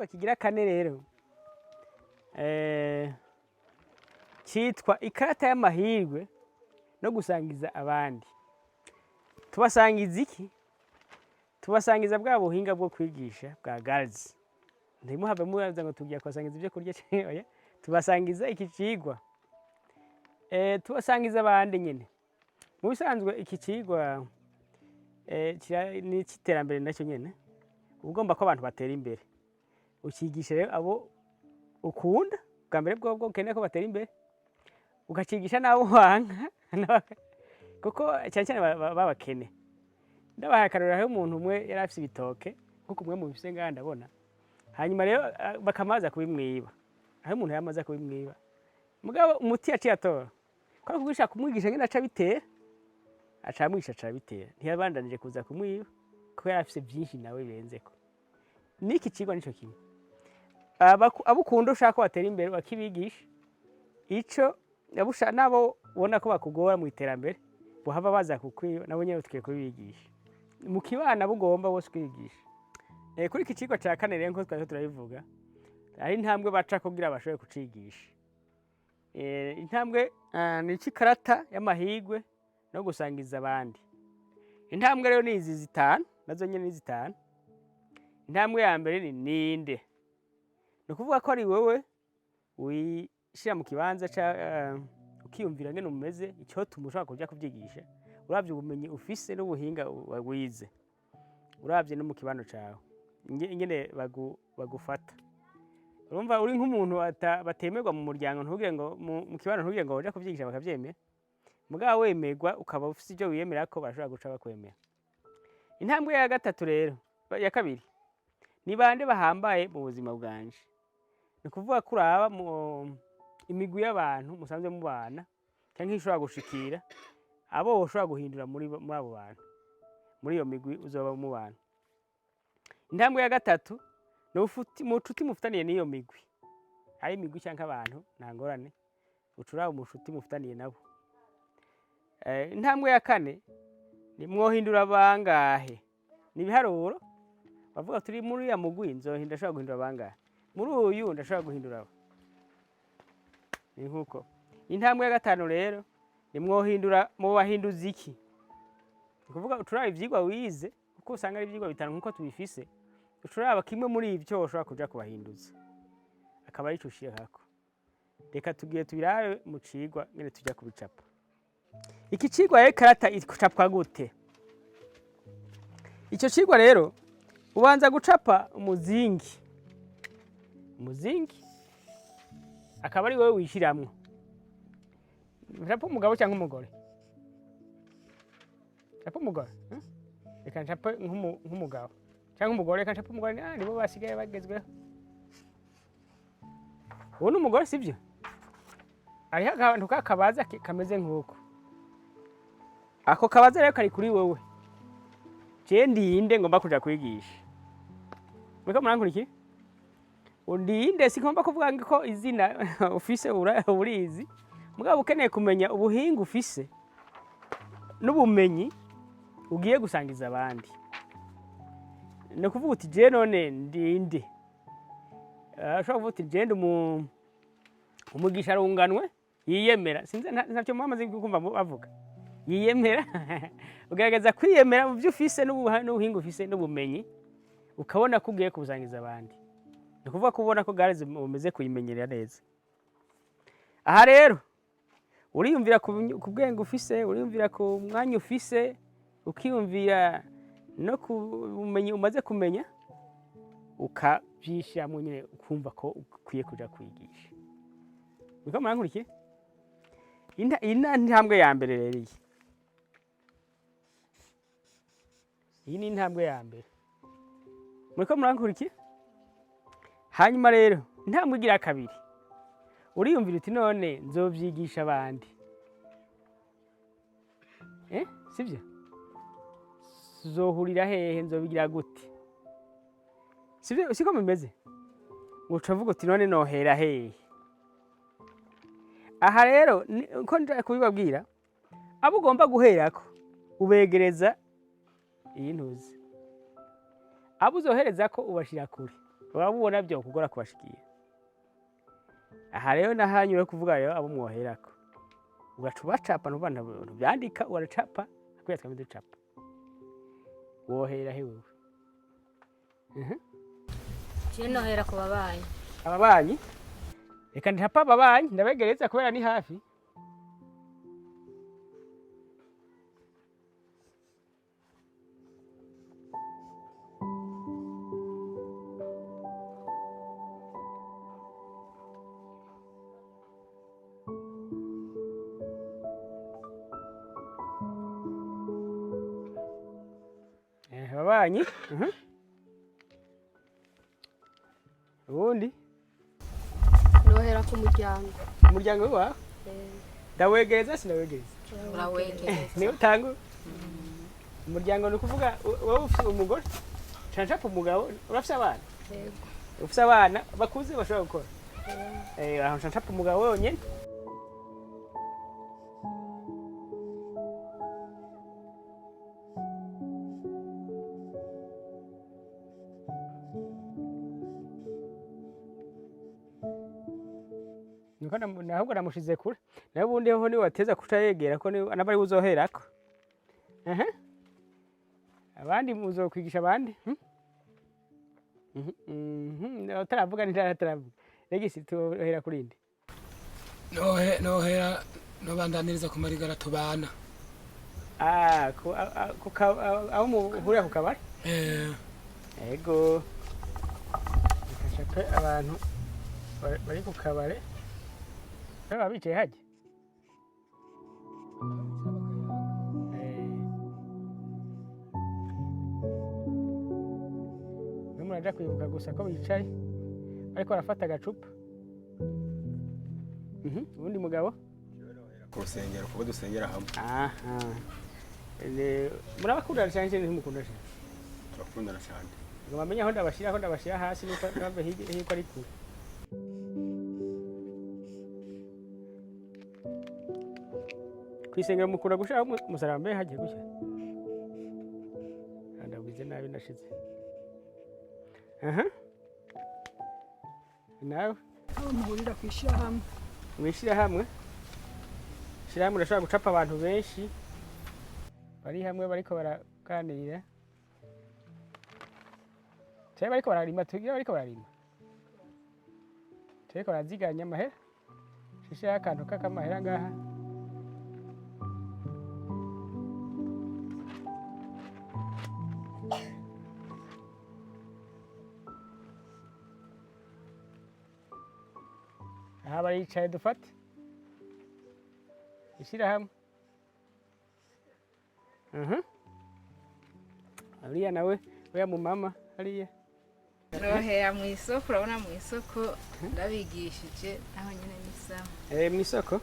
Icigwa kigira kane rero citwa ikarata y'amahirwe no gusangiza abandi. Tubasangiza iki? Tubasangiza bwa buhinga bwo kwigisha bwa GALS. Ntimuhave mubaza ngo tugiye kubasangiza ibyo kurya canke oya, tubasangiza iki cigwa. Tubasangiza abandi nyene. Mu bisanzwe iki cigwa ni ic'iterambere nacyo nyene. Uba ugomba ko abantu batera imbere. Ucigisha rero abo ukunda, bwa mbere bwobwo ukeneye ko batera imbere, ukacigisha n'abo wanka, kuko cyane cyane b'abakene. Ndabahaye akarorero, hariho umuntu umwe yari afise ibitoke nkuko umwe mubifise ngaha ndabona. Hanyuma rero bakamaza kubimwiba. Hariho umuntu yamaze kubimwiba. Mugabo umuti yaciye atora, kwari kugisha kumwigisha ngene aca abitera, aca amwigisha aca abitera. Ntiyabandanije kuza kumwiba kuko yari afise vyinshi nawe birenzeko. N'iki cigwa nico kimwe. Abo ukunda ushaka ko batera imbere bakibigisha, ico nabo ubona ko bakugora mu iterambere bohava baza kukwiba, nabo nyene tukwiye kubibigisha. Mu kibano abo ugomba bose kwigisha. Kuri iki cigwa ca kane rero, nkuko twariko turabivuga, hari intambwe baca kugira bashobore kucigisha. Intambwe ni ic'ikarata y'amahirwe no gusangiza abandi. Intambwe rero ni izi zitanu, nazo nyene ni zitanu. Intambwe ya mbere ni ninde? Ni ukuvuga ko ari wewe wishira mu kibanza ca ukiyumvira ngene umeze, icotuma ushobora kuja kuvyigisha, uravye ubumenyi ufise n'ubuhinga wize, uravye no mu kibano cawe ingene bagufata. Urumva uri nk'umuntu batemerwa mu muryango, ntugire ngo mu kibano, ntugire ngo uja kuvyigisha bakavyemera. Mugabo wemerwa ukaba ufise ivyo wiyemera ko bashobora guca bakwemera. Intambwe ya gatatu rero, ya kabiri, ni bande bahambaye mu buzima bwanje? Ni ukuvuga ko uraba mu imigwi y'abantu musanzwe mubana canke ishobora gushikira, abo woshobora guhindura muri abo bantu, muri iyo migwi uzoba mubana. Intambwe ya gatatu ni mu nshuti mufitaniye n'iyo migwi, ari imigwi canke abantu, nta ngorane, uca uraba umushuti mufitaniye nabo. Intambwe ya kane ni mwohindura bangahe? Ni ibiharuro bavuga turi muri uriya mugwi, nzohindura, ndashobora guhindura bangahe? Muri uyu ndashobora guhindura aba. Ni nkuko. Intambwe ya gatanu rero ni mwohindura, mubahinduza iki? Ni ukuvuga uca uraba ivyigwa wize, kuko usanga ari ivyigwa bitanu nkuko tubifise, uca uraba kimwe muri ivyo woshobora kuja kubahinduza, akaba arico ushirako. Reka tugiye tubirabe mu cigwa ngene tuja kubicapa. Iki cigwa rero, ikarata icapwa gute? Ico cigwa rero ubanza gucapa umuzingi, umuzingi akaba ari wowe wishiramwo. Ncapa umugabo cyangwa umugore? Ncapa umugore, Reka ncape nk'umugabo cyangwa umugore. Reka ncape umugore, nibo basigaye bagezweho. Ubu ni umugore, sibyo? Hariho akantu k'akabaza kameze nk'uko. Ako kabaza rero kari kuri wewe: je ndinde ngomba kuja kwigisha? Muriko murankurikira? Ndinde, singomba kuvuga ko izina ufise urizi, mugabo ukeneye kumenya ubuhinga ufise n'ubumenyi ugiye gusangiza abandi. Ni ukuvuga uti: je none ndinde? Ushobora kuvuga uti: je ndi umugisha runganwe yiyemera. Sinzi, ntacyo mwamaze kumva bavuga yiyemera. Ugerageza kwiyemera mu byo ufise n'ubuhinga ufise n'ubumenyi, ukabona ko ugiye kubusangiza abandi. Ni ukuvuga ko ubona ko gare umeze kuyimenyerera neza. Aha rero uriyumvira ku bwenge ufise, uriyumvira ku mwanya ufise, ukiyumvira no ku bumenyi umaze kumenya, ukavyishiramwo nyene, ukumva ko ukwiye kuja kwigisha. Muriko murankurikira? Iyi ni intambwe ya mbere rero. Iyi ni intambwe ya mbere. Muriko murankurikira? Hanyuma rero intambwe igira kabiri, uriyumvira uti: none nzovyigisha abandi, sivyo? Tuzohurira hehe? Nzobigira gute? Sivyo? Siko bimeze? Uca uvuga uti: none nohera hehe? Aha rero uko nja kubibabwira, abo ugomba guherako ubegereza iyi ntuzi, abo uzohereza ko ubashira kure. Waba ubona byo kugora kubashikira. Aha rero nahanyu yo kuvuga rero abo mwoherako. Ugaca ubacapa, ntubana ntubyandika, uracapa kubera twame ducapa. Wohera he wewe? Je nohera ku babanyi. Ababanyi, reka ntapa ababanyi ndabegereza kubera ni hafi. Ababanyi. Ubundi Nohera ku muryango. Umuryango wawe ndawegereza, sinawegereza? Urawegereza. Niwe utanga umuryango, ni ukuvuga wowe ufite umugore canca umugabo, urafise abana? Yego. Ufise abana bakuze bashobora gukora, aho nca umugabo wenyene. Niko ahubwo namushize kure, nawe ubundi ho niwe wateza kuca yegera ko naba ari uzoherako. Aha. Abandi muzokwigisha abandi, Utaravuga ntitaravuga regisi, turohera kuri inde? Nohera nobandaniriza ku marigara tubana. Ah, aho muhurira ku kabari? Eh. Ego, reka ncape abantu bari ku kabare, baba bicaye hajya. Mwe muraja kwibuka gusa ko bicaye ariko barafata agacupa. Ubundi mugabo? Ku rusengero, kuko dusengera hamwe. Aha. Murabakundana cyane cyane, ntimukunda cyane? Turakundana cyane. Ngo bamenye aho ndabashyira, aho ndabashyira hasi nuko bave hirya hirya ari kure. Kw'isengero mukunda gushiraho umusaraba mbe hagiye gushya? Ah, ndabwize nabi nashize. Aha. Nawe? Aho muhurira ku ishyirahamwe. Mw'ishirahamwe. Ishirahamwe urashobora gucapa abantu benshi bari hamwe bariko baraganira. Canke bariko bararima, tugira bariko bararima. Canke baraziganya amahera. Shishiraho akantu k'akamahera ngaha. Aha baricaye, dufate ishirahamwe. Uriya nawe, uriya mu mama hariya. Nohera mu isoko, urabona mu isoko ndabigishije naho nyine ni sawa. Mw'isoko?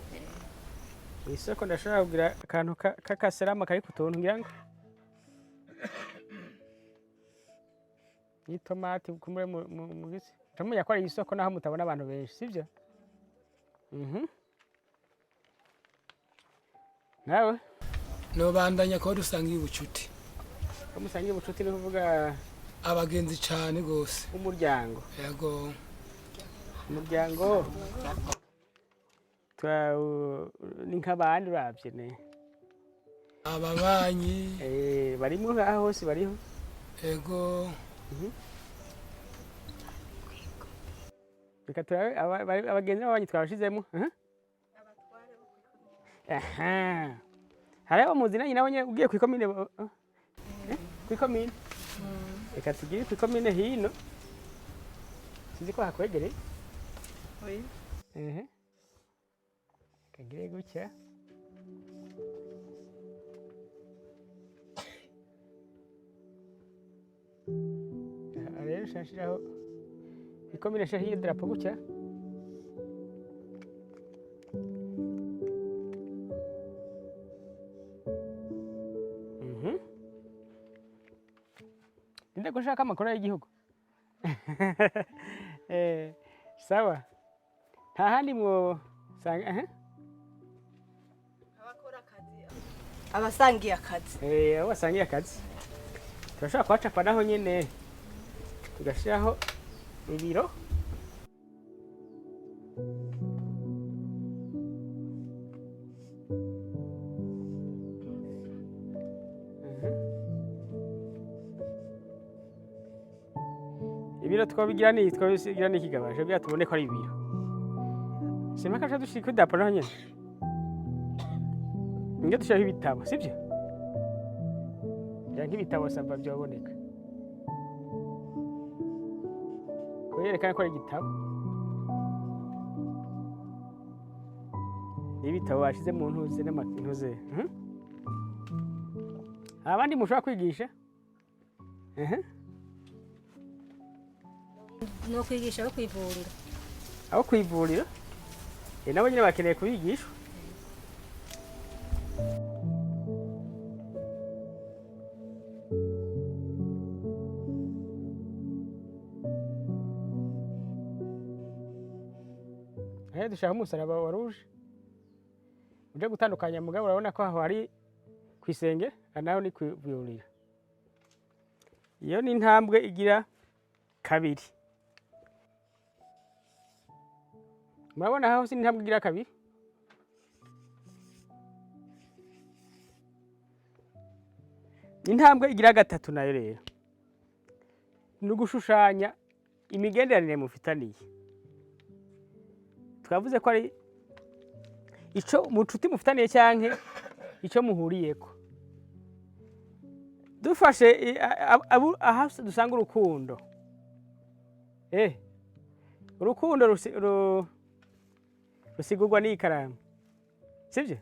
Mw'isoko ndashobora kugira akantu k'akaserama kari ku tuntu ngira ngo n'itomati kumure mu gisi. Muca ko ari isoko naho mutabona abantu benshi, sivyo? Nawe? Nobandanya kuba dusangiye ubucuti. Ko musangiye ubucuti, ni kuvuga? Abagenzi cane gose. Umuryango. Yego. Umuryango ni nk'abandi uravye ne. Ababanyi. Barimwo ngaha hose bariho. Yego. Reka turabe abagenzi n'ababanyi twabashizemo. Aha. Hari abo muzinanye nabo nyene ugiye kw'ikomine, kw'ikomine. Reka tugire kw'ikomine hino. Sinzi ko hakwegereye. Oya. Ehe. Kagire gutya. Aha rero nshashiraho ikomine, nshashiye idarapo gutya. Ninde ko ushaka amakuru y'igihugu? Sawa. Nta handi mwo sanga, eh? Abasangiye akazi. Abo basangiye akazi. Turashobora kuhacapa naho nyene. Tugashiraho Ibiro. Ibiro twabigira ni twabigira ni ikigabasho kugira tubone ko ari ibiro. Simpaka ca dushika idarapo naho nyene. Nge dushiraho ibitabo, sivyo? Ngira nk'ibitabo sava byaboneka. Kuyerekana ko ari igitabo. N'ibitabo bashize mu ntuze n'amantuze. Abandi mushobora kwigisha? No kwigisha no kwivurira. Aho kwivurira? Nabo nyine bakeneye kubigishwa. Dushaka umusaraba wa rouge uje gutandukanya, mugabo urabona ko aho hari kwisenge naho ni kwivurira. Iyo ni intambwe igira kabiri. Murabona aho si intambwe igira kabiri. Intambwe igira gatatu nayo rero ni ugushushanya imigenderanire mufitaniye. Twavuze ko ari ico mucuti mufitaniye canke ico muhuriyeko. Dufashe aha dusanga urukundo. Urukundo rusigurwa n'ikaramu, sivyo?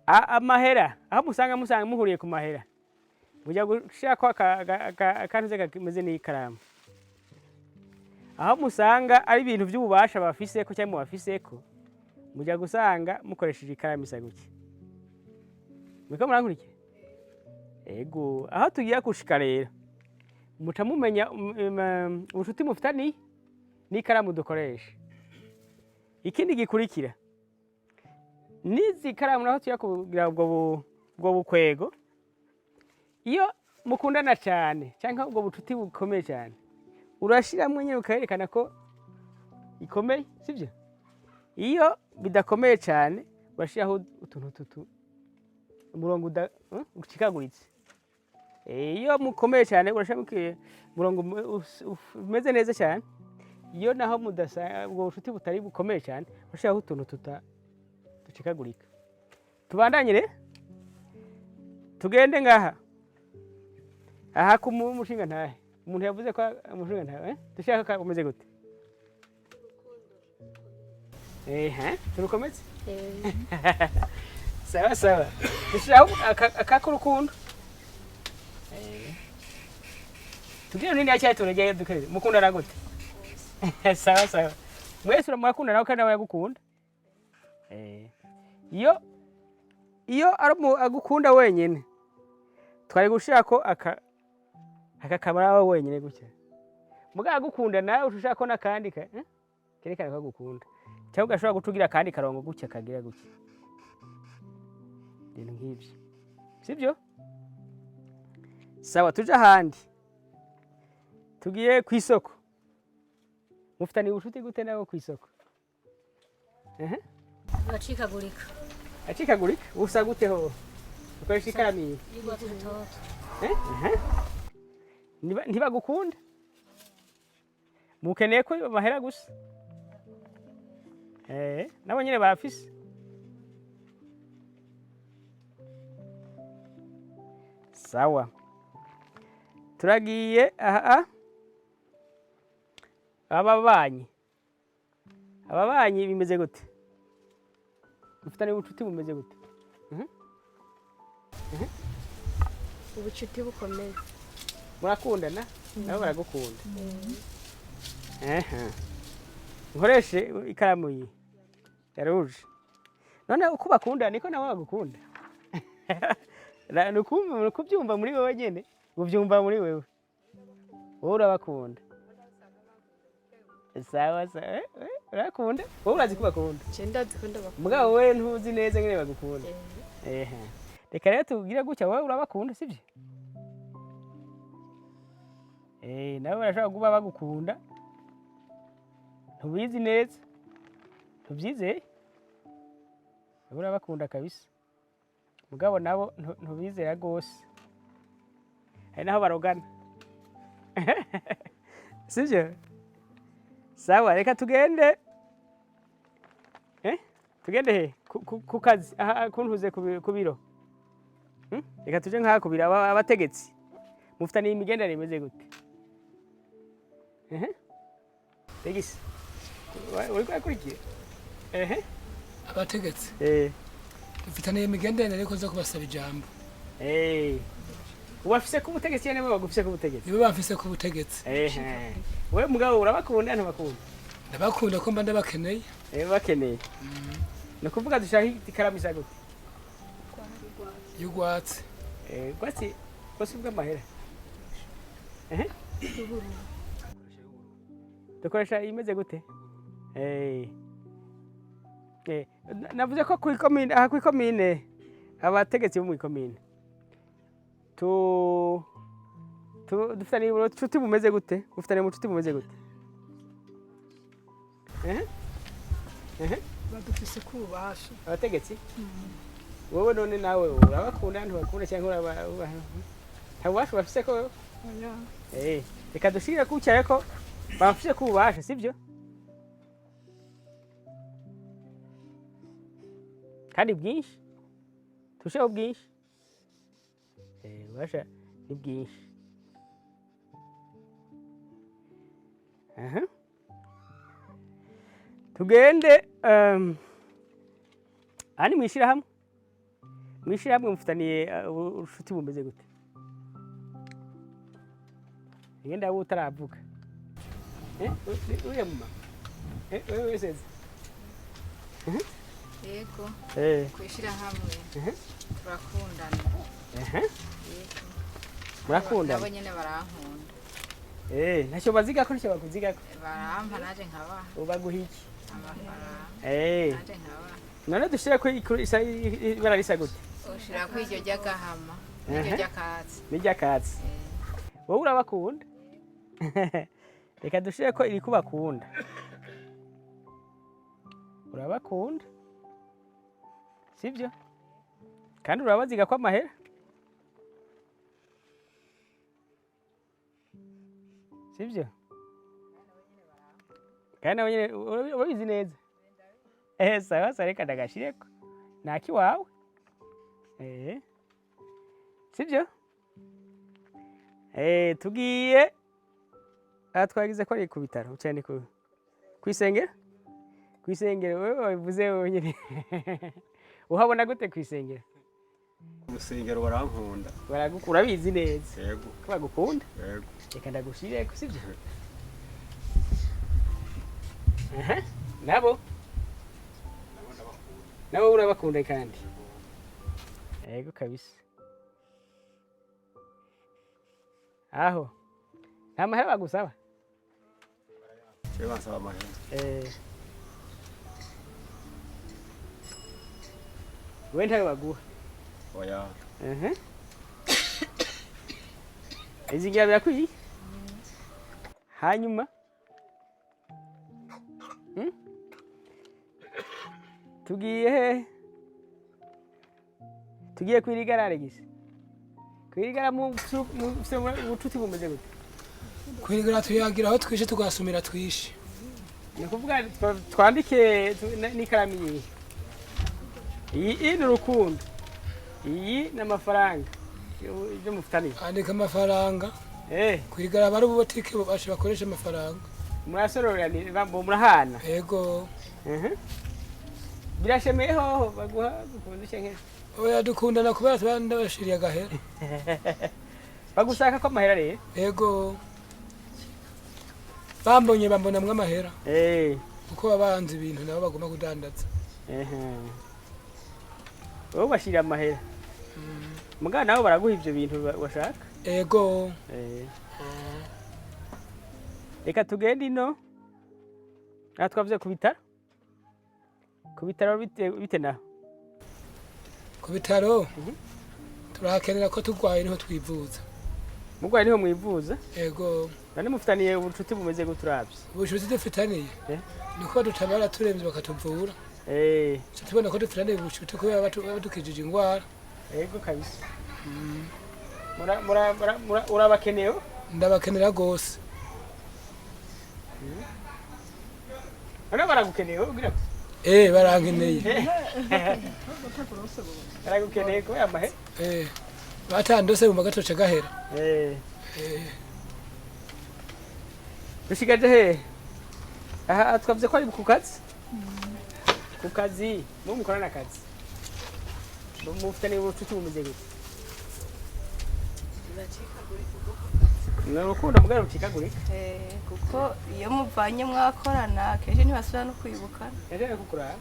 Amahera aho musanga muhuriye ku mahera, mujya gushirako akantu kameze n'ikaramu. Aho musanga ari ibintu by'ububasha bafiseko cyangwa mubafiseko, mujya gusanga mukoresheje ikaramu isa gutya. Muriko murankurikira? Ego, aho tugiye gushika rero muca mumenya ubucuti mufitaniye n'ikaramu dukoresha. Ikindi gikurikira n'izi karamu naho tuya kugira ubwo bukwego, iyo mukundana cyane cyangwa ubwo bucuti bukomeye cyane, urashiramwo nyine ukayerekana ko ikomeye, sibyo? Iyo bidakomeye cyane urashiraho utuntu tutu umurongo ucikaguritse. Iyo mukomeye cyane urashiramo umurongo umeze neza cyane. Iyo naho mudasa ubwo bucuti butari bukomeye cyane urashiraho utuntu ducikagurika. Tubandanye rero tugende ngaha aha ku mushinga ntahe. Umuntu yavuze ko umushinga ntahe, dushaka ko umeze gute? Turukomeze? Sawa sawa. Dushiraho akakurukundo. Tugire nini acha turege dukeze. Mukundana gute? Sawa sawa. Mwese murakundana nawe kandi nawe yagukunda. Iyo ari agukunda wenyine, twari gushirako aka kamara wawe wenyine gutya. Muga agukunda nawe ushaka n'akandi ka, kerekana ko agukunda. Cyangwa ugashobora gucugira akandi karongo gutya kagira gutya. Ibintu nk'ibyo. Sibyo? Sawa, tuje ahandi. Tugiye ku isoko. Mufitaniye ubucuti gute nawe ku isoko? Bacikagurika. Acikagurika? Usa gute ho? Ukoresha ikaramu iyi? Y'urwatsi rutoto. Ntibagukunda? Mukeneye ko amahera gusa? Nabo nyine bafise. Sawa. Turagiye aha. Ababanyi. Ababanyi bimeze gute? Mufitanye ubucuti bumeze gute? Ubucuti bukomeye. Murakundana? Nabo baragukunda. Nkoreshe ikaramu iyi ya rouge. None uko bakunda niko nawe bagukunda. Nukubyumva muri wewe nyene, ubyumva muri wewe. Wowe urabakunda. Sawa sawa. Urakunda? Wowe urazi ko bakunda. Je ndazi ko ndabakunda. Mugabo wewe ntuzi neza ngene bagukunda. Reka rero tubwire gutya, wowe urabakunda sivyo? Nabo barashobora kuba bagukunda, ntubizi neza, ntubyizeye. Nabo urabakunda kabisa, mugabo nabo ntubizera rwose. Hari naho barogana, sibyo? Sawa, reka tugende. Tugende he? Ku kazi aha kuntuze ku biro. Reka tuje nk'aha ku biro. Abategetsi mufitaniye imigenderanire imeze gute? Ehe, Tegisi, uriko urakurikira? Ehe. Abategetsi dufitaniye imigenderanire, ariko nza kubasaba ijambo. Ubafise ku butegetsi cyane, bagufise ku butegetsi? Nibo bamfise ku butegetsi. Ehe, wewe mugabo urabakunda, ntubakunda? Ndabakunda ko mba ndabakeneye. Bakeneye. Ni ukuvuga dushaka ikaramu isa gute? Y'urwatsi. Rwatsi rwose bw'amahera. Ehe, dukoresha imeze gute? Navuze ko kw'ikomine, aha kw'ikomine, abategetsi bo mw'ikomine tu tu dufitaniye ubucuti bumeze gute? Bufitaniye ubucuti bumeze gute? Ehe ehe. Badufise ko ububasha. Abategetsi, wowe none nawe urabakunda, ntubakunda, cyangwa nta bubasha bafise ko wewe? Oya. Reka dushire kucyare ko bafise ko ububasha, sibyo? Kandi bwinshi, turusheho bwinshi. Ububasha ni bwinshi. Aha. Tugende aha ni mw'ishirahamwe. Mw'ishirahamwe mufitaniye ubucuti bumeze gute? Ngenda wowe utaravuga. Uriya mama, wewe weseze. Yego. Kwishyirahamwe turakundana. Yego. Murakundana? Nabo nyine barankunda. Ntacyo bazigako, ntacyo bakuzigako? Barampa naje nkabaha. Ubaguha iki? Amafaranga. Naje nkabaha. None dushire ko ibara risa gute? Ushira ko iryo ry'agahama n'iryo ry'akatsi. N'iryakatsi. Wowe urabakunda, reka dushire ko iri kubakunda. Urabakunda, sibyo? Kandi urabaziga ko amahera. Sibyo? Kandi nawe nyine urabizi neza. Sawa sawa, reka ndagashireko nakiwawe. Sibyo? Tugiye aha, twagize ko ari ku bitaro cyane, ku kwisengero. Kwisengero wewe wabivuze wenyine, uhabona gute kwisengero? Ku rusengero barankunda. Urabizi neza? Yego. Ko bagukunda? Yego. Reka ndagushireko, sibyo? Aha, nabo nabo urabakunda kandi? Yego kabisa. Aho nta mahera bagusaba? Je bansaba amahera. We ntayo baguha? Oya. Mhm. Izi ngira birakwiye. Hanyuma Tugiye he? Tugiye kwirigara gise. Kwirigara mu ubucuti bumeze gute? Kwirigara tuyagira aho twishe, tugasumira twishe. Ni ukuvuga twandike n'ikaramu iyi. Iyi ni urukundo. Iyi ni amafaranga. Ibyo mufitaniye. Andika amafaranga. Kwirigara bari ububotike bubasha bakoresha amafaranga. Murasororera, murahana. Yego. Birashemeye hoho baguha gukunze canke? Oya, dukundana kubera tuba ndabashiriye agahera. Bagushaka ko amahera rero? Yego, bambonye bambonamwo amahera kuko baba banze ibintu nabo bagomba kudandaza. Ehe. Wowe ubashirira amahera. Mugabo nabo baraguha ivyo bintu bashaka. Yego. Reka tugende ino. Aha twavuze ku bitaro. Ku bitaro bite naho? Ku bitaro turahakenera ko turwaye niho twivuza. Mugwaye niho mwivuza? Ego. None mufitaniye ubucuti bumeze gute uravye? Ubucuti dufitaniye ni uko badutabara turemvye bakatuvura. Tuca tubona ko dufitaniye ubucuti kubera badukijije ingwara. Ego kabisa. Urabakeneye? Ndabakenera gose. None baragukeneye ugira gute? Barankeneye. Baragukeneye kubera amahe? Batandose mu gatoce gahera. Dushigaje he? Aha twavuze ko ari ku kazi. Ku kazi, mu mukorana akazi. Mufitaniye ubucuti bumeze gute? Ni urukundo mugabo rucikagurika. Kuko iyo muvanye mwakorana kenshi ntibasubira no kwibukana. Yaje kukuraba.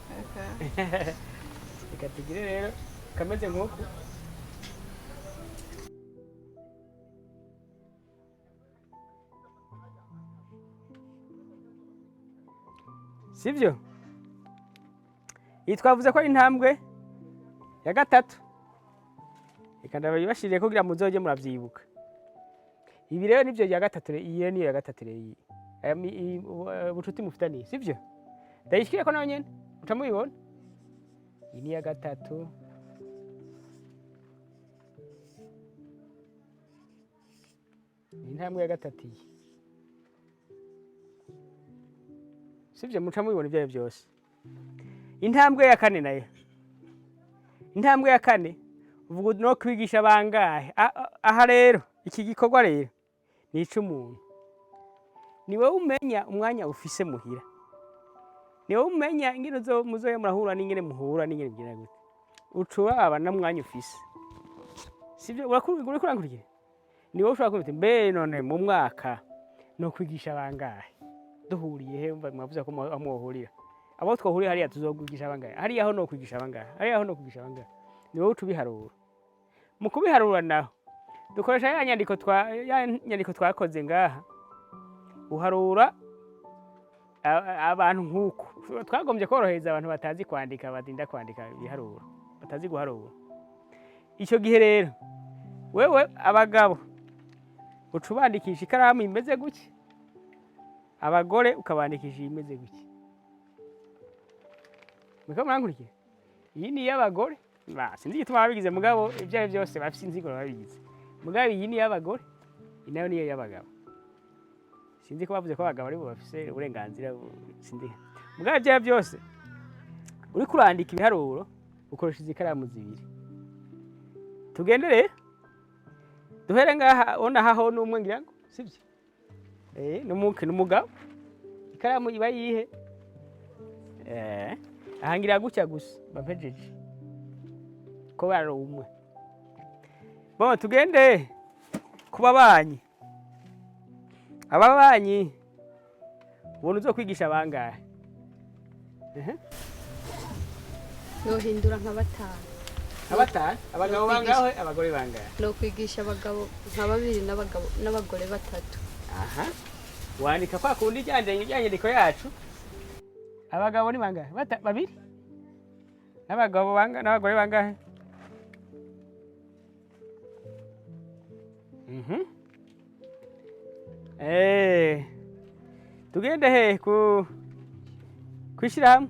Reka tugire rero kameze nk'uku. Sivyo? Iyi twavuze ko ari intambwe ya gatatu. Reka ndabibashiriye kugira muzoje muravyibuka. Ibi rero nivyo ya gatatu, iyi niyo ya gatatu rero iyi. Ubucuti mufitaniye, sivyo? Ndayishikire ko nayo nyene muca mubibona. Iyi ni iya gatatu. Ni intambwe ya gatatu iyi. Sivyo, muca mubibona ibyo byose. Intambwe ya kane nayo. Intambwe ya kane uvuga no kwigisha bangahe. Aha rero iki gikorwa rero ni ic'umuntu. Ni wowe umenya umwanya ufise muhira. Ni wowe umenya ingene muzoya murahura n'ingene muhura n'ingene bigira gute. Uca uraba n'umwanya ufise. Sivyo, uriko urankurikira? Ni wowe ushobora kuvuga uti mbe none mu mwaka no kwigisha bangahe? Duhuriye he? Umva mwavuze ko aho mwohurira. Abo twohuriye hariya tuzokwigisha bangahe? Hariya ho no kwigisha bangahe? Hariya ho no kwigisha bangahe? Ni wowe uca ubiharura. Mu kubiharura naho dukoresha ya nyandiko ya nyandiko twakoze ngaha. Uharura abantu nk'uku. Twagombye korohereza abantu batazi kwandika, badinda kwandika ibiharuro, batazi guharura. Icyo gihe rero wewe abagabo uca ubandikisha ikaramu imeze gutya, abagore ukabandikisha imeze gutya. Muriko murankurikira? Iyi ni iy'abagore. Sinzi igituma babigize mugabo ibyo ari byose bafise inzigo babigize. Mugabo iyi ni iy'abagore, iyi nayo ni iy'abagabo. Sinzi ko bavuze ko abagabo aribo bafise uburenganzira, sinzi. Mugabo ibyo ari byose uriko urandika ibiharuro ukoresha izi karamu zibiri. Tugende rero duhere ngaha, ona haho n'umwe ngira ngo sivyo? N'umugabo. Ikaramu iba yihe? Aha ngira gutya gusa bampejeje ko bari umwe. Bon, tugende ku babanyi. Ababanyi ubona uzokwigisha bangahe? Nohindura nka batanu. Nka batanu? Abagabo bangahe, abagore bangahe? Nokwigisha abagabo nka babiri n'abagore batatu. Aha. Wandika kwa kundi ryandiko yacu. Abagabo ni bangahe? Babiri? N'abagabo bangahe, n'abagore bangahe? Tugende he ku kwishirahamwe.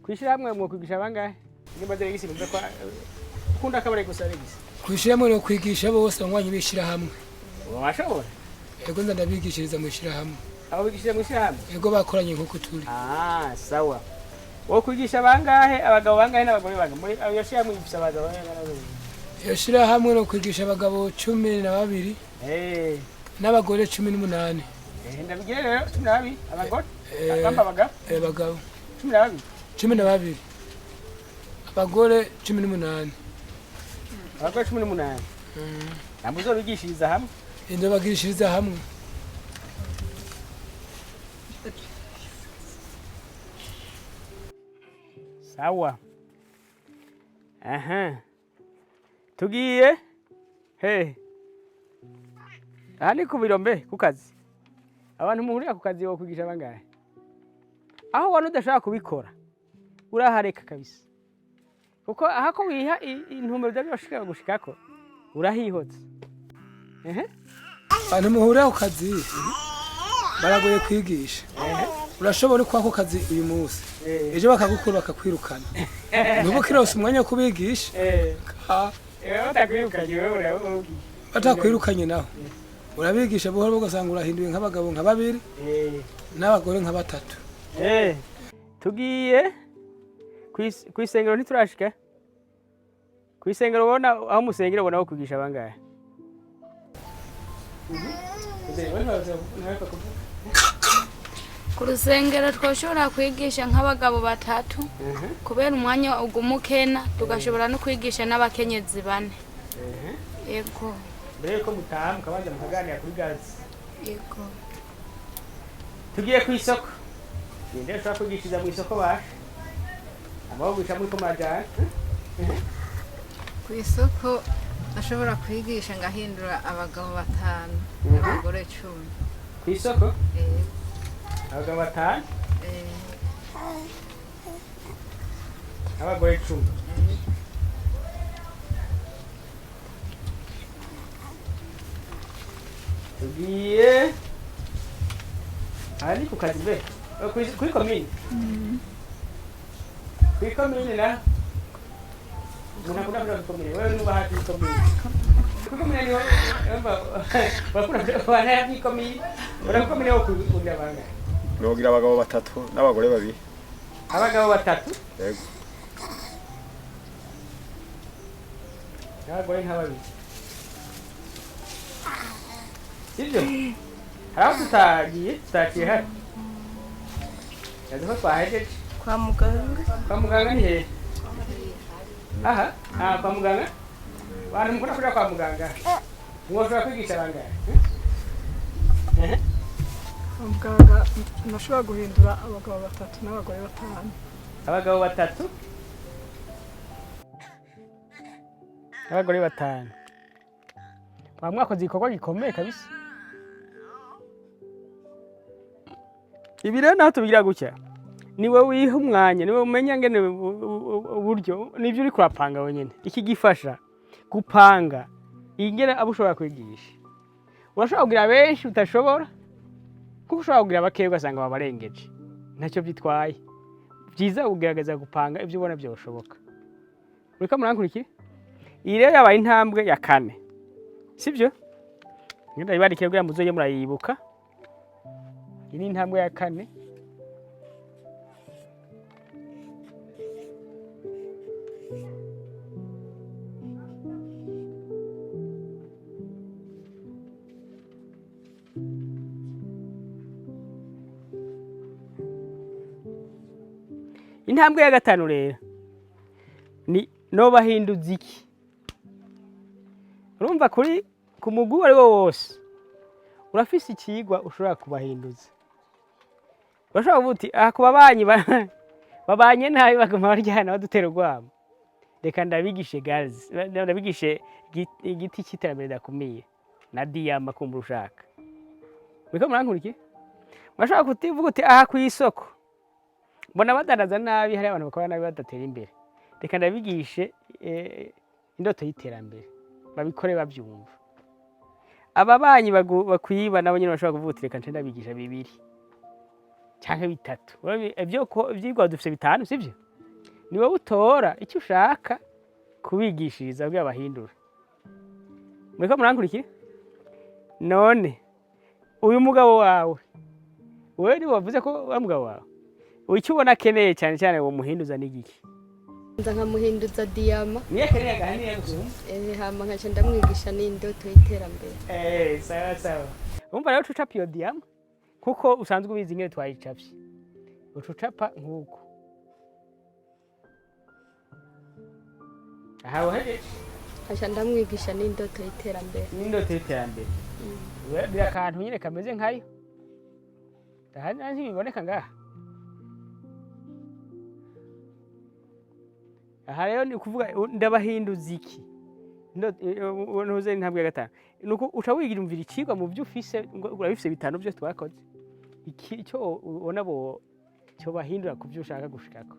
Kwishirahamwe mwokwigisha bangahe? Nimba zere gisi numve ko ukunda akabare gusa regisi. Kwishirahamwe no kwigisha bose abanywanyi b'ishirahamwe. Washobora? Ego nza ndabigishiriza mu ishirahamwe. Abo bigishiriza mu ishirahamwe? Ego bakoranye nkuko turi. Sawa. Wo kwigisha bangahe, abagabo bangahe n'abagore bangahe? Muri ayo shirahamwe ifise abagabo bangahe n'abagore? Iyo shirahamwe no kwigisha abagabo 12. N'abagore 18. Ndabigire rero 12 abagore. Abamba abagabo? Abagabo. 12. 12. Abagore 18. Abagore 18. Ntabwo uzobigishiriza hamwe? Ndabagishiriza hamwe. Sawa. Aha. Tugiye he? Aha ni ku biro mbe ku kazi. Abantu muhurira ku kazi bo kwigisha bangahe? Aho ubona udashobora kubikora urahareka kabisa. Kuko aha ko wiha intumbero udashobora gushikako urahihotse. Abantu muhurira ku kazi baragoye kwigisha. Urashobora kuba ako kazi uyu munsi, ejo bakagukura bakakwirukana, nubu kirose umwanya wo kubigisha. Ah, batakwirukanye wewe urababwiye. Batakwirukanye naho urabigisha buhoro, ugasanga urahinduye nk'abagabo nka babiri n'abagore nka batatu. Tugiye kw'isengero, ntiturashika kw'isengero. Ubona aho musengera, ubona aho kwigisha bangahe? Ku rusengero twashobora kwigisha nk'abagabo batatu, kubera umwanya uguma ukena, tugashobora no kwigisha n'abakenyezi bane, yego. Mbere yuko mutaha mukabanza mukaganira kuri gazi. Yego. Tugiye ku isoko. Ninde ushobora kwigishiriza mu isoko? Basha amahugurisha muri ko murajana. Ku isoko ashobora kwigisha ngahindura abagabo batanu, abagore 10. Ku isoko? Eh. Abagabo batanu, abagore 10. Tugiye aha ni ku kazi mbe. Oh, kuri komine, kuri komine na umuntu akunda kuja kuri komine. Wewe nuba hafi y'ikomine, kuri komine niho urumva bakunda kuja kubana hafi y'ikomine. Ura komine wo kugira bangahe? Nogira abagabo batatu n'abagore babiri. Abagabo batatu? Yego. N'abagore nka babiri, sibyo? Hari aho tutagiye, tutaciye hari yazi ko twahejeje. Kwa muganga. Kwa muganga ni hehe? Aha, ah, kwa muganga. Bantu mukunda kuja kwa muganga, mwoshobora kwigisha bangahe? Eh? Kwa muganga nashobora guhindura abagabo batatu n'abagore batanu. Abagabo batatu, abagore batanu. Ba mwakoze igikorwa gikomeye kabisa. Ibi rero naho tubigira gutya, niwe wiha umwanya, niwe umenya ngene uburyo nivyo uriko urapanga wenyene. Iki gifasha gupanga ingene abo ushobora kwigisha. Urashobora kugira benshi utashobora, kuko ushobora kugira bakeya ugasanga babarengeje, ntacyo byitwaye. Byiza kugerageza gupanga ibyo ubona byoshoboka. Uriko murankurikira? Iyi rero yabaye intambwe ya kane, sibyo? Ngenda ibandikire kugira ngo muzoje murayibuka. Iyi ni intambwe ya kane. Intambwe ya gatanu rero ni nobahinduza iki? Urumva kuri ku mugwi uwo ari wo wose urafise ikigwa ushobora kubahinduza. Urashobora kuvuga uti: "Aha ku babanyi babanye nabi, baguma baryana, badutera urwamo, reka ndabigishe gazi, ndabigishe igiti cy'iterambere ridakumiye na diyama." Kumbura ushaka, muriko murankurikira? Urashobora kuvuga uti: "Aha ku isoko mbona badandaza nabi, hari abantu bakora nabi badatera imbere, reka ndabigishe indoto y'iterambere, babikore babyumva." Ababanyi bakwiba nabo nyine bashobora kuvuga uti: "Reka nce ndabigisha bibiri canke bitatu." Ivyo ivyigwa dufise bitanu, sivyo? Ni wowe utora icyo ushaka kubigishiriza kugira bahindure. Muriko murankurikira? None uyu mugabo wawe, wewe ni wavuze ko ari umugabo wawe, icyo ubona akeneye cyane cyane uwo muhinduza ni igiki? Nza nkamuhinduza diyama. Niyo akeneye agahaniye gusumba. Hama nkaca ndamwigisha n'indoto y'iterambere. Eh, sawa sawa. Umva rero, ucucapa iyo diyama kuko usanzwe ubizi ingene twayicapye. Ucucapa nk'uko. Aha uhejeje. Nkaca ndamwigisha n'indoto y'iterambere. N'indoto y'iterambere. Bira akantu nyine kameze nkayo. Aha ntibiboneka ngaha. Aha rero ni ukuvuga ndabahinduza iki? Ntuze intambwe ya gatanu. Nuko uca wiyumvira ikigwa mu byo ufise, ngo urabifise bitanu byose twakoze. Iki icyo ubona bo cyo bahindura ku byo ushaka gushikako.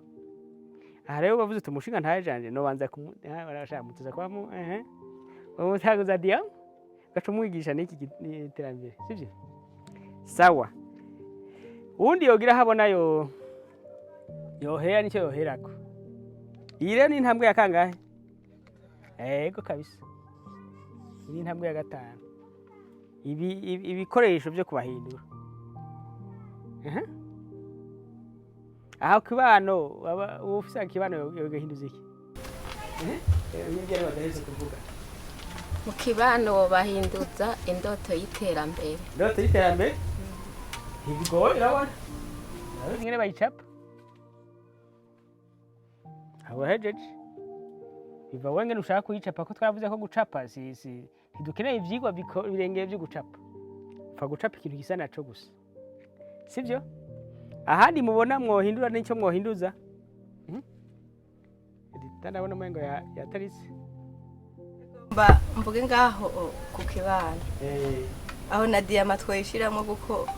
Aha rero bavuze uti: "Umushinga ntaye janje nobanza barashaka mutuza kwamo mutaguza diyama." Ugaca umwigisha n'iki iterambere, sibyo? Sawa. Uwundi yogira aho abona yo yohera, nicyo yoherako. Iyi rero ni intambwe ya kangahe? Ego kabisa, iyi ni intambwe ya gatanu. Ibikoresho byo kubahindura. Aha. Aho kibano ufise akibano yogahinduza iki? Ibyo badaheze kuvuga. Mu kibano bahinduza indoto y'iterambere. Indoto y'iterambere ntibigoye, urabona ingene bayicapa aho urahejeje. Biva wowe ngene ushaka kuyicapa, ko twavuze ko gucapa si ntidukeneye ivyigwa birengeye vyo gucapa. Upfa gucapa ikintu gisa naco gusa, sivyo? Ahandi mubona mwohindura n'icyo mwohinduza? Edita, ndabona umengo yataritse. Mba mvuge ngaho ku kibano, aho na diyama twoyishiramwo, kuko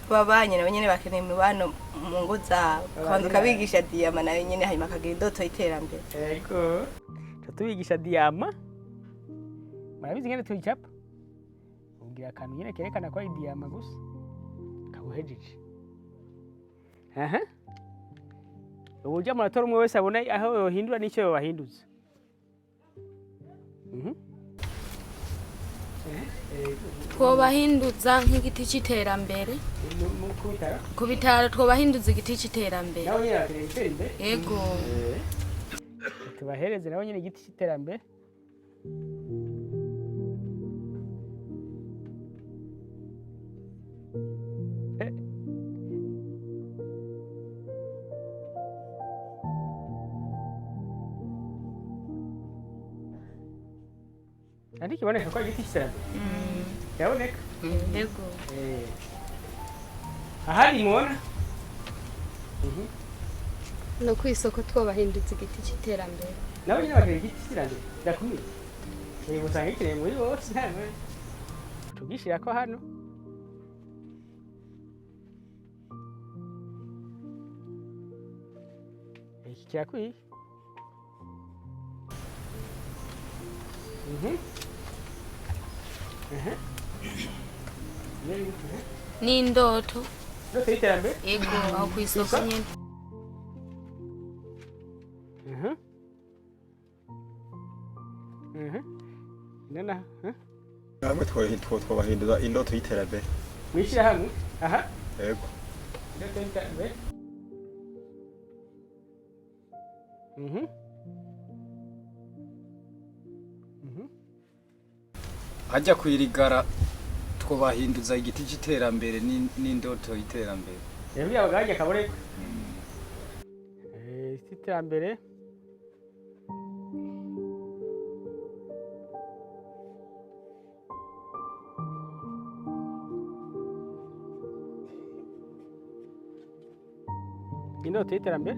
babanye nabo nyene bakeneye imibano mu ngo zabo. Ukabanza ukabigisha diyama nayo nyene, hanyuma akagira indoto y'iterambere. Ego. Tubigisha diyama. Murabizi ingene tuyicapa? Ubwira akantu nyene kerekana ko ari diyama gusa. Kabuhejeje. Aha. Uburyo muratora, umwe wese abona aho yohindura n'icyo yobahinduza. Twobahinduza nk'igiti c'iterambere. Ku bitaro? Ku bitaro twobahinduza igiti c'iterambere. Nabo nyene bakeneye gutera imbere. Yego. Tubahereze nabo nyene igiti c'iterambere. Andi kiboneka ko ari igiti c'iterambere. Kiraboneka? Yego. Ahandi mubona? No ku isoko twobahinduza igiti c'iterambere. Nabo nyine bakeneye igiti c'iterambere, ndakumira. Usanga gikeneye muri bose, ntabwo tugishirako hano. Iki kirakwiye. Mhm. N'indoto. Indoto y'iterambere. Yego, aho ku isoko nyene. Mhm. Nana, eh? Hamwe twobahinduza indoto y'iterambere. Mwishirahamwe aha. Yego. Indoto y'iterambere. Mhm. Hajya kwirigara twobahinduza igiti c'iterambere n'indoto y'iterambere. Yabwiye abagabo akaboreko. Iterambere. Indoto y'iterambere.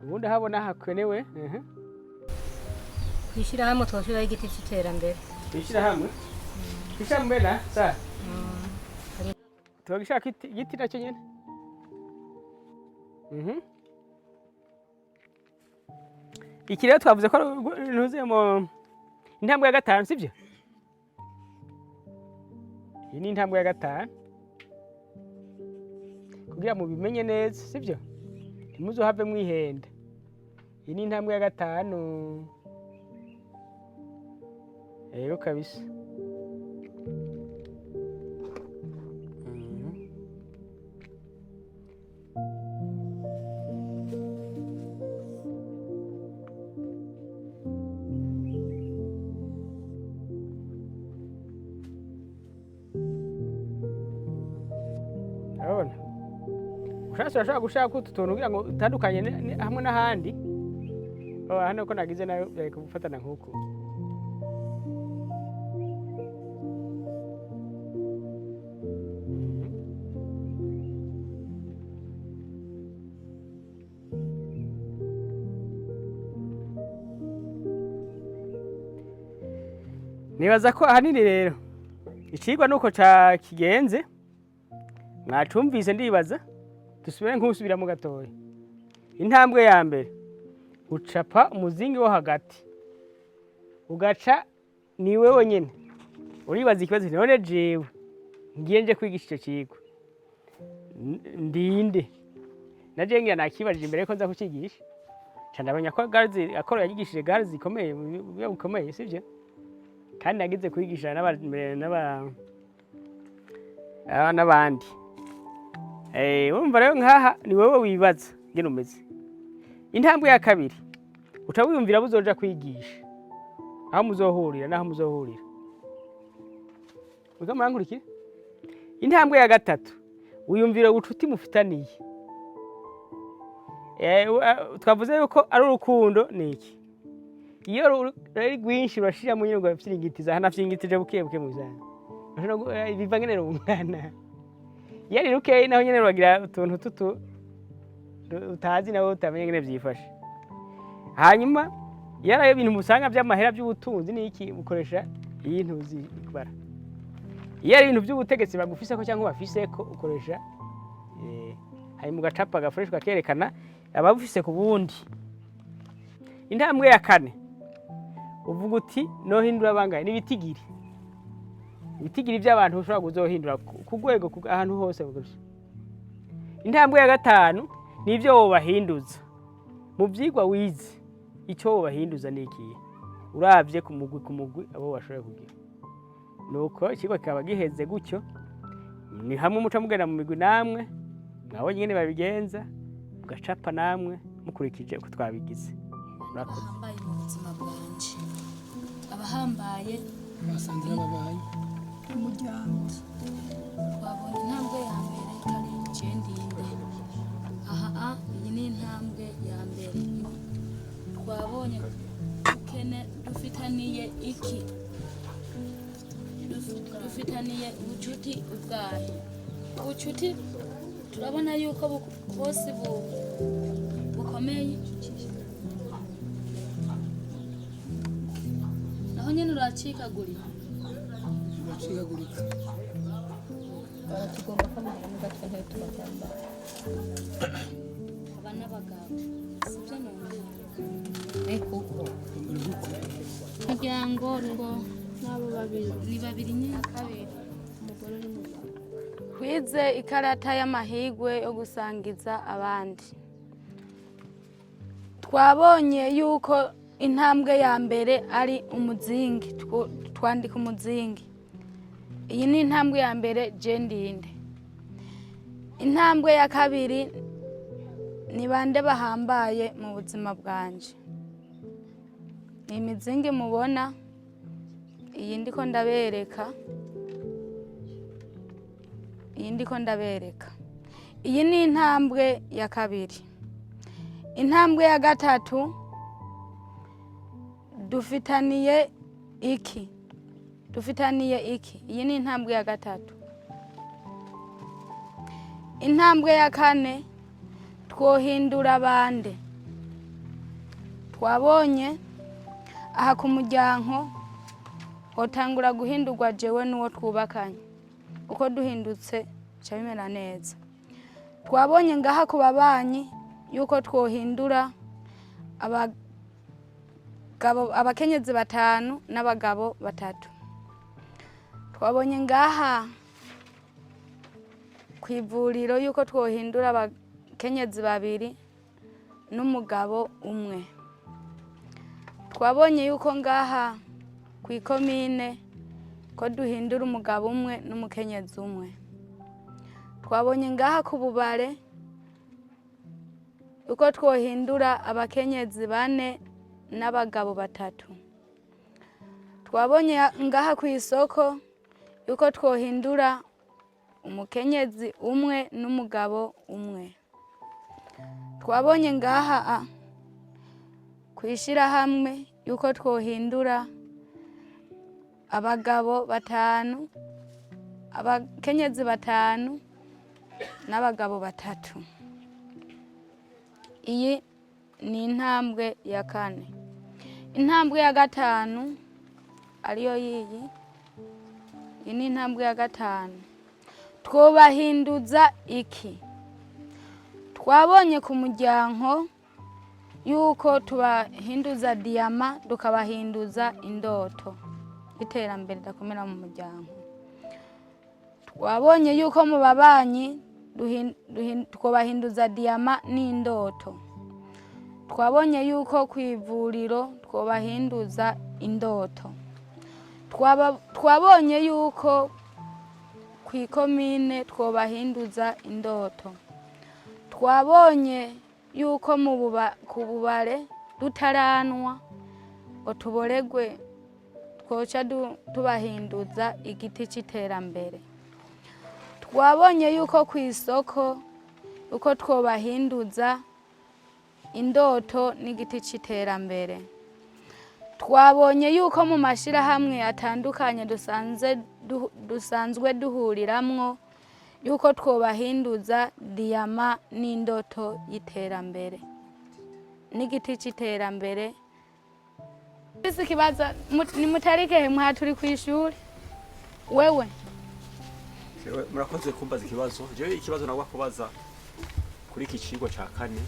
Ubundi habona hakenewe. Kwishyirahamwe twashyiraho igiti cy'iterambere. Kwishyirahamwe. Kwishyirahamwe na sa. Tubagishaka igiti nacyo nyene. Iki rero twavuze ko ntuze mu intambwe ya gatanu, sibyo? Iyi ni intambwe ya gatanu. Kugira mubimenye neza, sibyo? Ntimuzohave mwihenda. Iyi ni intambwe ya gatanu. Yego kabisa. Urabona? Ushatse urashobora gushaka utu tuntu kugira ngo utandukanye hamwe n'ahandi. Oh, hano ko nagize nayo byari gufatana nk'uku. Nibaza ko ahanini rero icigwa nuko ca kigenze, mwacumvise. Ndibaza dusubire nk'usubiramo gatoya. Intambwe ya mbere, ucapa umuzingi wo hagati, ugaca ni wewe nyene uribaza ikibazo uti, none jewe ngiye nje kwigisha ico cigwa, ndinde naje ngira nakibajije imbere ko nza kucigisha, ca ndamenya ko gazi akoro yanyigishije gazi zikomeye mu buryo bukomeye, sivyo? Kandi nagize kwigisha n'abandi. Urumva rero nkaha ni wewe wibaza ngene umeze. Intambwe ya kabiri, uca wiyumvira buzoja kwigisha aho muzohurira n'aho muzohurira. Uriko murankurikira? Intambwe ya gatatu, wiyumvira ubucuti mufitaniye. Twavuze yuko ari urukundo. Ni iki? Iyo ari rwinshi urashiramo nyine, ugafyiringitiza, hanafyiringitije buke buke mu bizana. Urashobora biva ngene rungana. Iyo ari rukeyi naho nyene ruragira utuntu tutu utazi nawe utamenya ngene vyifashe. Hanyuma iyo ari ibintu musanga vy'amahera, vy'ubutunzi n'iki, ukoresha iyi ntuzi kubara. Iyo ari ibintu by'ubutegetsi bagufiseko cyangwa bafiseko, ukoresha hanyuma ugacapa agafureshi kakerekana ababufise ku bundi. Intambwe ya kane, uvuga uti nohindura bangahe? N'ibitigiri, ibitigiri by'abantu ushobora kuzohindura ku rwego ahantu hose gusa. Intambwe ya gatanu ni ibyo wobahinduza mu byigwa wize. Icyo wobahinduza ni ikihe uravye ku mugwi, ku mugwi abo bashoboye kugira? Nuko ikigo kikaba giheze gutyo. Ni hamwe muca mugenda mu migwi, namwe mwabonye ingene babigenza, mugacapa namwe mukurikije uko twabigize. Murakoze. Abahambaye mu buzima bwanje, abahambaye. Basanze babaye umuryango. Twabonye intambwe ya mbere ko ari je ndinde. Aha iyi ni intambwe ya mbere. Twabonye ukene dufitaniye iki, dufitaniye ubucuti ubwahe? Ubucuti turabona yuko bwose bukomeye. Naho nyine uracikagurika. Uracikagurika. Tugomba kwamagana n'agatwe ntitubagamba. Aba n'abagabo, sibyo none? Kuko Umuryango two n'abo babiri. Ni babiri nyine, kabiri. Umugore n'umugabo. Twize ikarata y'amahirwe yo gusangiza abandi. Twabonye yuko intambwe ya mbere ari umuzingi. Twandika umuzingi. Iyi ni intambwe ya mbere, je ndinde. Intambwe ya kabiri ni bande bahambaye mu buzima bwanje? Ni imizingi mubona iyi ndiko ndabereka, iyi ndiko ndabereka. Iyi ni intambwe ya kabiri. Intambwe ya gatatu, dufitaniye iki, dufitaniye iki? Iyi ni intambwe ya gatatu. Intambwe ya kane, twohindura bande? Twabonye aha ku muryango hotangura guhindurwa jewe n'uwo twubakanye. Uko duhindutse bica bimera neza. Twabonye ngaha ku babanyi yuko twohindura abagabo, abakenyezi batanu n'abagabo batatu. Twabonye ngaha ku ivuriro yuko twohindura abakenyezi babiri n'umugabo umwe. Twabonye yuko ngaha ku ikomine ko duhindura umugabo umwe n'umukenyezi umwe. Twabonye ngaha ku bubare yuko twohindura abakenyezi bane n'abagabo batatu. Twabonye ngaha ku isoko yuko twohindura umukenyezi umwe n'umugabo umwe. Twabonye ngaha ku ishyirahamwe yuko twohindura abagabo batanu, abakenyezi batanu n'abagabo batatu. Iyi ni intambwe ya kane. Intambwe ya gatanu ariyo yiyi. Iyi ni intambwe ya gatanu, twobahinduza iki? Twabonye ku muryango yuko tubahinduza diyama, tukabahinduza indoto y'iterambere ridakomera mu muryango. Twabonye yuko mu babanyi twobahinduza diyama n'indoto. Twabonye yuko ku ivuriro twobahinduza indoto. Twabonye yuko ku ikomine twobahinduza indoto. Twabonye yuko ku bubare dutaranwa ngo tuboregwe, twoca tubahinduza igiti c'iterambere. Twabonye yuko ku isoko uko twobahinduza indoto n'igiti c'iterambere. Twabonye yuko mu mashirahamwe atandukanye dusanzwe duhuriramwo yuko twobahinduza diyama n'indoto y'iterambere n'igiti c'iterambere. Isi ikibazo nimutarike mwa turi kw'ishuri wewe. Jewe murakoze kumbaza ikibazo. Jewe ikibazo nagwa kubaza kuri iki cigwa ca kane,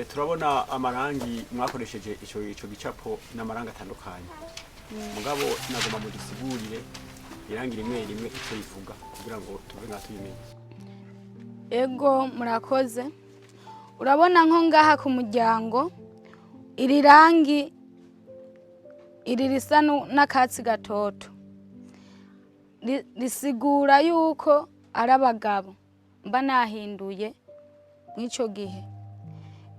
turabona amarangi mwakoresheje ico gicapo n'amarangi atandukanye, mugabo nagomba mudusigurire irangi rimwe rimwe ico rivuga kugira ngo tuve nka tubimenye. Ego, murakoze. Urabona nko ngaha ku muryango, iri rangi iri risa n'akatsi gatoto risigura yuko ari abagabo mba nahinduye mw'ico gihe.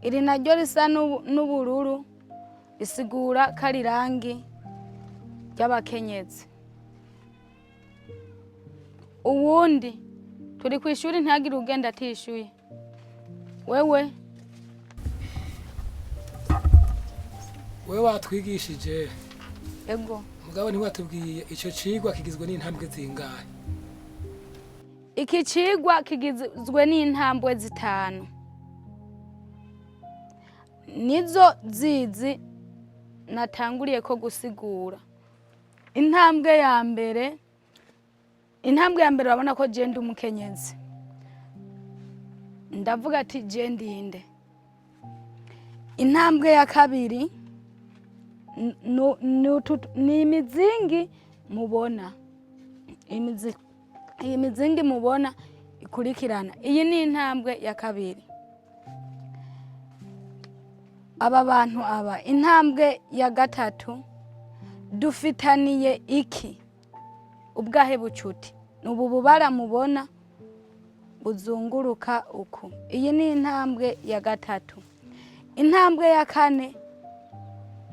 Iri naryo risa n'ubururu risigura ko ari irangi ry'abakenyezi. Uwundi, turi ku ishuri, ntihagire ugenda atishyuye. Wewe. Wewe watwigishije. Ego. Mugabo ntiwatubwiye ico cigwa kigizwe n'intambwe zingahe? Iki cigwa kigizwe n'intambwe zitanu, nizo zizi natanguriye ko gusigura. Intambwe ya mbere, urabona ko je ndi umukenyezi, ndavuga ati je ndinde. Intambwe ya kabiri ni imizingi mubona. Iyi mizingi mubona ikurikirana, iyi ni intambwe ya kabiri. Aba bantu aba, intambwe ya gatatu, dufitaniye iki ubwahe bucuti? Ni ubu bubara mubona buzunguruka uku. Iyi ni intambwe ya gatatu. Intambwe ya kane,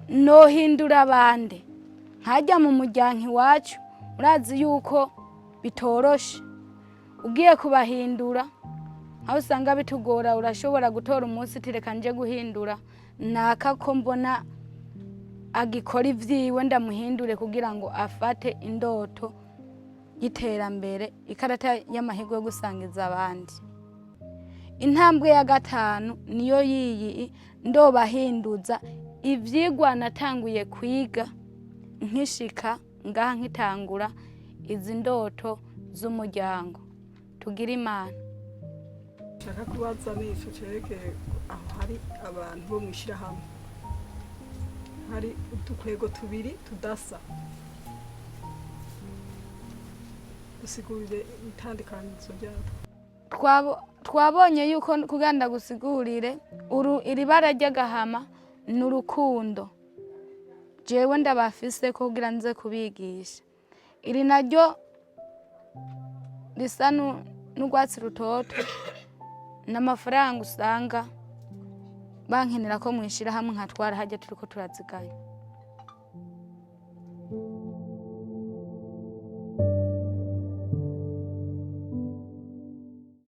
nohindura abandi nkajya mu muryango iwacu. Murazi yuko bitoroshe ugiye kubahindura, aho usanga bitugora. Urashobora gutora umunsi uti reka nje guhindura naka, ko mbona agikora ivyiwe, ndamuhindure kugira ngo afate indoto y'iterambere, ikarata y'amahirwe yo gusangiza abandi. Intambwe ya gatanu niyo yiyi ndobahinduza ivyigwa natanguye kwiga nkishika ngaha, nkitangura izi ndoto z'umuryango. Tugira Imana. Nshaka kubaza n'ico cerekeye aho hari abantu bo mw'ishirahamwe, hari udukwego tubiri tudasa. Dusigurire itandukanizo ryatwo. Twabonye yuko kugira ndagusigurire, uru iri bara ry'agahama ni urukundo jewe ndabafise ko kugira nze kubigisha. Iri naryo risa n'urwatsi rutoto n'amafaranga usanga bankenera ko mwishirahamwe nkatwara hajya turiko turaziganya.